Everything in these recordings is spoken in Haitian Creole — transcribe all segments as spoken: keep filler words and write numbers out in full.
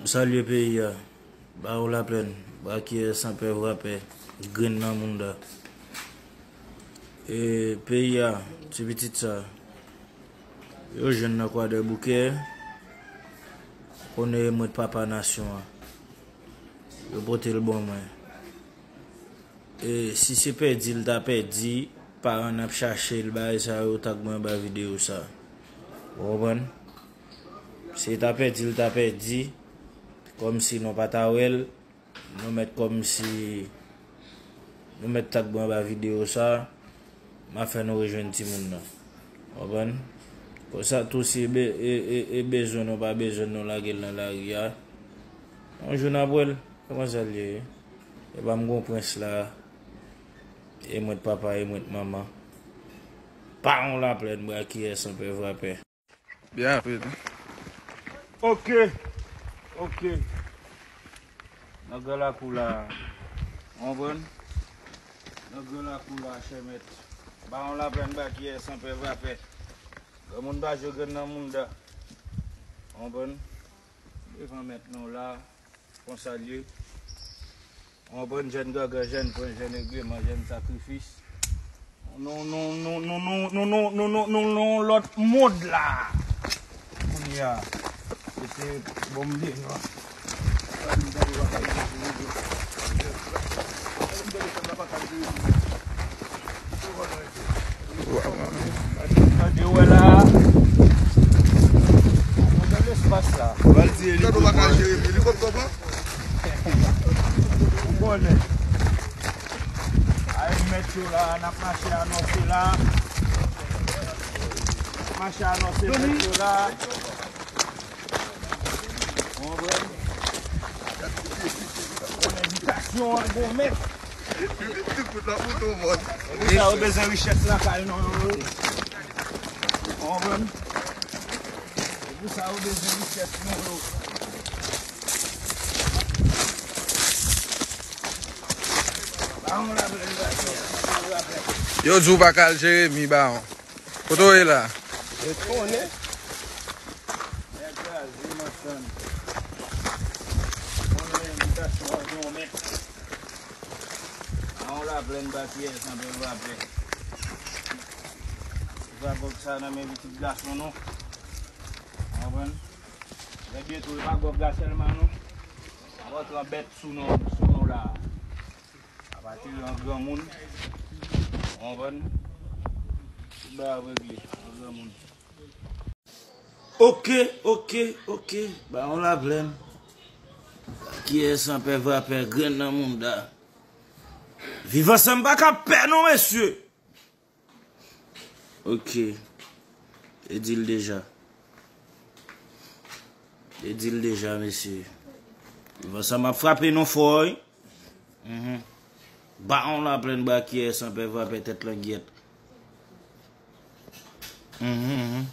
Salye peyi a. Bawon Laplèn, brakiyè, sanpè, vrapè, grenn nan mounda. E peyi a, ti pitit sa, yo jwenn nan Kwadèboukè, konnen mwen papa nasyon an. Yo pote l ban mwen. E si se pèdi l ta pèdi, paran n ap chache l, bagay sa yo t ak mwen anba videyo sa. Ou konprann? Si l ta pèdi l ta pèdi, kòmsi nou pa ta wè l, nou mèt kòmsi, nou mèt t ak mwen anba videyo sa, m ap fè nou rejwenn timoun nan. Ou konprann? Konsa tou si e be-, e, e, e bezwen nou pa bezwen nou lage l nan lari a, yon jou n ap wè l. Kòman sa l ye? E pa m gon prens la. E mwen t papa, e mwen t manman. Bawon Laplèn, brakiyè, sanpè, vrapè. Byen rapid. Ok. Ok. Nan gran lakou la. Ou konprann? Nan gran lakou la, chè mèt. Bawon Laplèn, brakiyè, sanpè, vrapè. Granmoun pa jwe grenn nan mounda. Ou konprann? Devan mèt nou la. Konsa l ye. Ou konprann, jèn gangan, jèn pwen, jèn egreman, jèn sakrifis. Nou, nou, nou, nou, nou, nou, nou, nou, nou, nou, nou, lòt mond la. Kounye a, se te bon m deyò. Tande wè la. Ou nan lespas la. Ou konnen. Ay, mèt yo la, n ap mache anonse la. N ap mache anonse mèt yo la. Ou konprann? Konn envitasyon an, gon mèt. Tout kout la foto mòn. E pou sa yo bezwen richès lakay nou yo. Ou konprann? E pou sa yo bezwen richès nou yo. Bawon Laplèn, brakiyè, sanpè, vrapè. Yo di w pa ka al Jeremi, Bawon. Kote w ye la? Yo konnen. Nèg kraze, machann. Konnen envitasyon an, gon mèt. Bawon Laplèn, brakiyè, sanpè, vrapè. Vagòb sa nan men pitit gason nou. Ou konprann? Trè byento, e pa gòb la sèlman non. N ap rantre an bèt sou nou, sou nou la. Ap atire an granmoun. Ou konprann? Tout bagay ap regle an granmoun. Ok, ok, ok. Bawon Laplèn. Brakiyè, sanpè, vrapè, grenn nan mounda. Viv ansanm pa ka pè non, mesye. Ok. E di l deja. E di l deja, mesye. Viv ansanm ap frape nou fò, wi. Mhm. Bawon Laplèn, brakiyè, sanpè, vrapè, tèt langyèt. Mhm, mhm.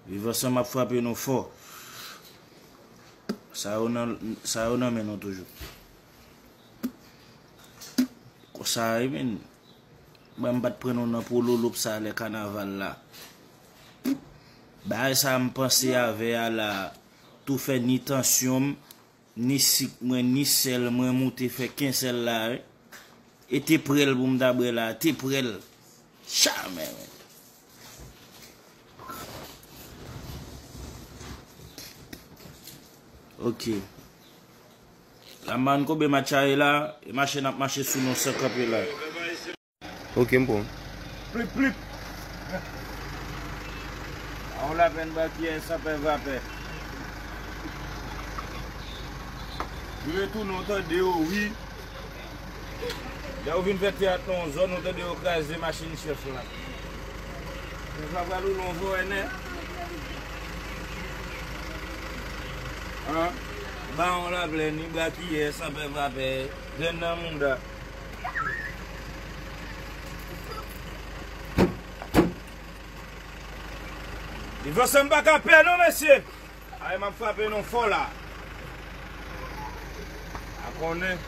Viv ansanm ap frape nou fò. Sa yo nan, sa yo nan men nou toujou. Konsa, wi, men. Mwen, m pa t pran nou nan pwololop sa lè kanaval la. Bagay sa m panse avè a la, tou fè ni tansyon m, ni sik mwen, ni sèl mwen moute fè ken sèl la, wi. E te prè l pou m ta bwè la, te prè l. Jamè, men. Ok. La man konbe match a ye la, e mache n ap mache sou nou san kanpe la. Ok, m pran. Plip, plip. Bawon Laplèn, brakiyè, sanpè, vrapè. Yo retounen, w tande yo, wi. Lè yo vin fè teyat nan yon zòn, ou tande yo kraze machin chèf la. Chèf la pral woule yon vòyè nèt. An? Bawon Laplèn, ni brakiyè, sanpè, vrapè, grenn nan mounda. Viv ansanm pa ka pè non, mesye. Ay, m ap frape nou fò la. A konnen.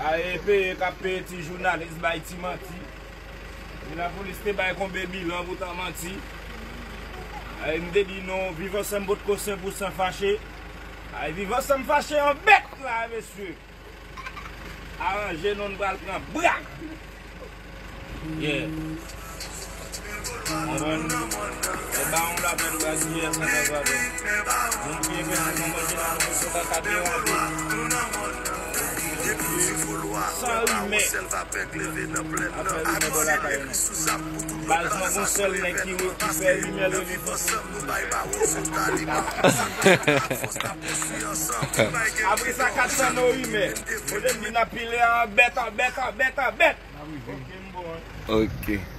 Ay, peye k ap peye ti jounalis bay ti manti. Si lapolis te bay konbe bilan pou ta manti. Ay, m te di nou, Viv Ansanm potko san pou san fache. Ay, Viv Ansanm fache an bèt la, mesye. Aranje nou, n pral pran bra. Yeah. Konprann? E ba yon lapèn bra ki yè san nan zafè. Moun ki envesti nan manje nan nou sou kaka derape. San rimè. Afè rimè bò lakay nou. Baz mwen gon sèl nèg ki, ki fè rimè leve. Apre sa, kat san nan rimè. Kote m di n ap pile an bèt, an bèt, an bèt, an bèt. Ok, m bon, hein. Ok.